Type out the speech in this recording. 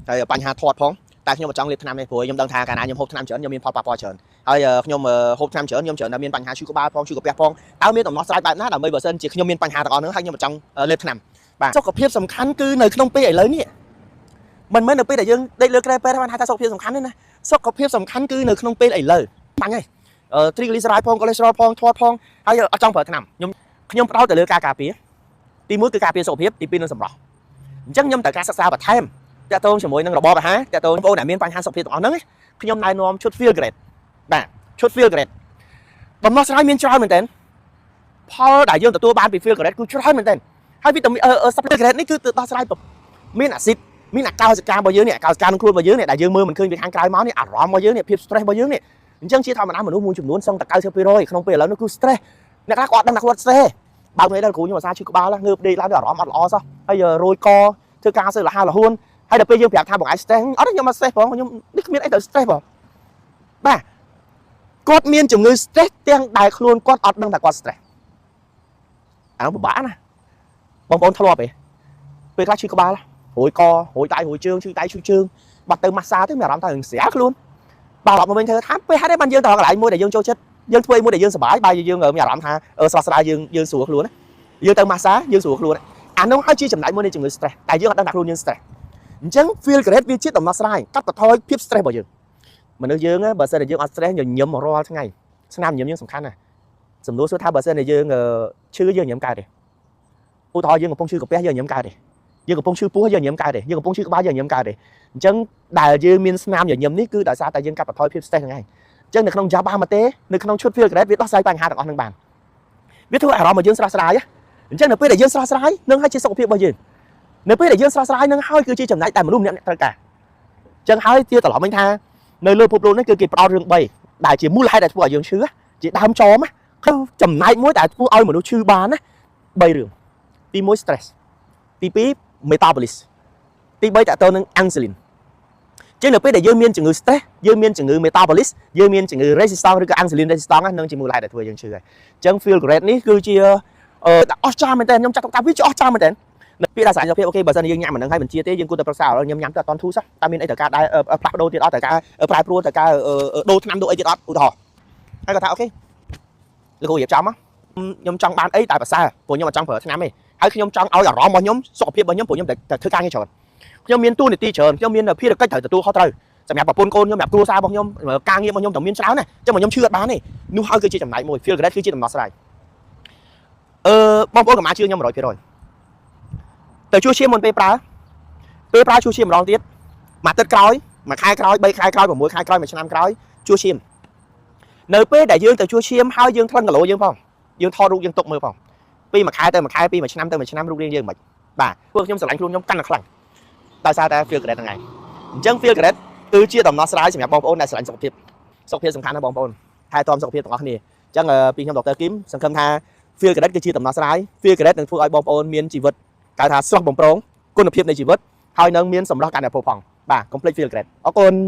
ហើយបញ្ហាធាត់ផងតែខ្ញុំអត់ចង់លេបថ្នាំទេព្រោះខ្ញុំដឹងថាកាលណាខ្ញុំហូបថ្នាំច្រើនខ្ញុំមានផលប៉ះពាល់ច្រើនហើយខ្ញុំហូបថ្នាំច្រើនខ្ញុំច្រើនតែមានបញ្ហាឈឺក្បាលផងឈឺកាពះផងតើមានដំណោះស្រាយបែបណាដើម្បីបើសិនជាខ្ញុំមានបញ្ហាទាំងអស់ហ្នឹងហើយខ្ញុំអត់ចង់លេបថ្នាំបាទសុខភាពសំខាន់គឺនៅក្នុងពេលឥឡូវនេះមិនមែននៅពេលដែលយើងដេកលើគ្រែពេទ្យបានហៅថាសុខភាពសំខាន់ទេណាសុខភាពសំខាន់គឺនៅក្នុងពេលឥឡូវបាញ់ហើយ triglyceride ផង cholesterol ផងធាត់ផងហើយអត់ចង់ប្រើថ្នាំខ្ញុំខ្ញុំផ្ដោតទៅលើការការពារទី1គឺការពារសុខភាពទី2នឹងសម្រស់អញ្ចឹងខ្ញុំត្រូវការសិក្សាបន្ថែមតាក់ទងជាមួយនឹងរបបអាហារតាក់ទងបងប្អូនដែលមានបញ្ហាសុខភាពទាំងអស់ហ្នឹងខ្ញុំណែនាំឈុត Feel Great បាទឈុត Feel Great ដំណោះស្រាយមានច្រើនមែនទែនផលដែលយើងទទួលបានពី Feel Great គឺច្រើនមែនទែនហើយវីតាមីន Feel Great នេះគឺទៅដោះស្រាយមានអាស៊ីតមានអាកោសិការបស់យើងនេះអាកោសិកាក្នុងខ្លួនរបស់យើងនេះដែលយើងមើលមិនឃើញពីខាងក្រៅមកនេះអារម្មណ៍របស់យើងនេះភាព stress របស់យើងនេះអញ្ចឹងជាធម្មតាមនុស្សមួយចំនួនសឹងតែ90%ក្នុងពេលឥឡូវនោះគឺ stress អ្នកខ្លះគាត់ដឹងថាគាត់ stress បើកមើលដល់គ្រូខ្ញុំអាសាឈឺក្បាលងើបដេកឡើងអារម្មណ៍អត់ល្អសោះហើយរយកធ្វើការសើលះលហួនហើយដល់ពេលយើងប្រាប់ថាបងឯង stress អត់ទេខ្ញុំអត់ stress ផងខ្ញុំនេះគ្មានអីទៅ stress ផងបាទគាត់មានជំងឺ stress ទាំងដែលខ្លួនគាត់អត់ដឹងថាគាត់ stress អានោះពិបាកណាបងប្អូនធ្លាប់ទេពេលខ្លះឈឺក្បាលរួយករួយដៃរួយជើងឈឺដៃឈឺជើងបាត់ទៅម៉ាស្សាទៅមានអារម្មណ៍ថារឿងស្រាលខ្លួនបើអារម្មណ៍មកវិញធ្វើថាពេលហេតុអីបានយើងទៅកន្លែងមួយដែលយើងចូលចិត្តយើងធ្វើអីមួយដែលយើងសប្បាយបើយើងមានអារម្មណ៍ថាស្រស់ស្រាយយើងយើងស្រួលខ្លួនណាយើងទៅម៉ាស្សាយើងស្រួលខ្លួនអានោះហើយជាចំណែកមួយនៃជំងឺ stress តែយើងអត់ដឹងថាខ្លួនយើង stress អញ្ចឹង Feel Great វាជាដំណោះស្រាយកាត់បន្ថយភាព stress របស់យើងមនុស្សយើងបើសិនជាយើងអត់ stress ញញឹមរាល់ថ្ងៃស្នាមញញឹមយើងសំខាន់ណាស់សំណួរសួរថាបើសិនជាយើងឈឺយើងញញឹមកើតទេឧទាហរណ៍យើងកំពុងឈឺកាពះយើងញញឹមកើតទេយើងកំពុងឈឺពោះយើងញញឹមកើតទេយើងកំពុងឈឺក្បាលយើងញញឹមកើតទេអញ្ចឹងដែលយើងមានស្នាមញញឹមនេះគឺដោយសារតែយើងកាត់បន្ថយភាព stress ហ្នឹងឯងអញ្ចឹងនៅក្នុង Java មកទេនៅក្នុងឈុត Feel Great វាដោះស្រាយបញ្ហាទាំងអស់ហ្នឹងបានវាធ្វើឲ្យអារម្មណ៍របស់យើងស្រស់ស្រាយអញ្ចឹងនៅពេលដែលយើងស្រស់ស្រាយនឹងហើយជាសុខភាពរបស់យើងនៅពេលដែលយើងស្រស់ស្រាយនឹងហើយគឺជាចំណែកដែលមនុស្សម្នាក់ៗត្រូវការអញ្ចឹងហើយជាត្រឡប់វិញថានៅលើពិភពលោកនេះគឺគេផ្ដោតរឿង3ដែលជាមូលហេតុដែលធ្វើឲ្យយើងឈឺជាដើមចមគឺចំណែកមួយដែលធ្វើឲ្យមនុស្សឈឺបានណា3រឿងទី1 stress ទី2 metabolism ទី3តទៅនឹង insulin ចឹងនៅពេលដែលយើងមានជំងឺ stress យើងមានជំងឺ metabolism យើងមានជំងឺ resistance ឬក៏ insulin resistance នឹងជាមូលហេតុដែលធ្វើយើងឈឺហើយអញ្ចឹង Feel Great នេះគឺជាអឺអស្ចារ្យមែនតើខ្ញុំចាត់ទុកថាវាជាអស្ចារ្យមែនតើនៅពេលដែលស្រឡាញ់សុខភាព OK បើសិនយើងញ៉ាំអានឹងហើយមិនជាទេយើងគួរតែប្រឹក្សាខ្ញុំញ៉ាំទៅអត់តន់ធូរសោះតើមានអីត្រូវការដែរផ្លាស់ប្ដូរទៀតអត់ត្រូវការប្រែប្រួលត្រូវការដូរថ្នាំដូរអីទៀតអត់ឧទាហរណ៍ហើយគាត់ថា OK លោកគ្រូរៀបចំខ្ញុំចង់បានអីតែប្រសើរព្រោះខ្ញុំអត់ចង់ប្រើថ្នាំទេហើយខ្ញុំចង់ឲ្យអារម្មណ៍របស់ខ្ញុំសុខភាពរបស់ខ្ញុំព្រោះខ្ញុំត្រូវធ្វើការងារច្រើនខ្ញុំមានតួនាទីច្រើនខ្ញុំមានភារកិច្ចត្រូវទទួលខុសត្រូវសម្រាប់ប្រពន្ធកូនខ្ញុំសម្រាប់គ្រួសាររបស់ខ្ញុំការងាររបស់ខ្ញុំត្រូវមានច្រើនណាអញ្ចឹងមកខ្ញុំឈឺអត់បានទេនោះហើយគឺជាចំណែកមួយ Feel Great គឺជាដំណោះស្រាយអឺបងប្អូនកុំអាជឿខ្ញុំ100%ទៅជួសឈាមមុនពេលប្រើពេលប្រើជួសឈាមម្ដងទៀតមួយអាទិត្យក្រោយមួយខែក្រោយ3ខែក្រោយ6ខែក្រោយមួយឆ្នាំក្រោយជួសឈាមនៅពេលដែលយើងទៅជួសឈាមហើយយើងថ្លឹងគីឡូយើងផងយើងថតរូបយើងទុកមើលផងពីមួយខែទៅមួយខែពីមួយឆ្នាំទៅមួយឆ្នាំរូបរាងយើងមិនបាទពួកខ្ញុំស្រឡាញ់ខ្លួនខ្ញុំកាន់តែខ្លាំងដោយសារតែ Feel Great ហ្នឹងឯងអញ្ចឹង Feel Great គឺជាដំណោះស្រាយសម្រាប់បងប្អូនដែលស្រឡាញ់សុខភាពសុខភាពសំខាន់ណាស់បងប្អូនថែទាំសុខភាពទាំងអស់គ្នាអញ្ចឹងពីខ្ញុំដុកទ័រគឹមសង្ឃឹមថា Feel Great គឺជាដំណោះស្រាយ Feel Great នឹងធ្វើឲ្យបងប្អូនមានជីវិតគេថាស្រស់បំព្រងគុណភាពនៃជីវិតហើយនឹងមានសម្រស់កាន់តែផូរផង់បាទកុំភ្លេច Feel Great អរគុណ។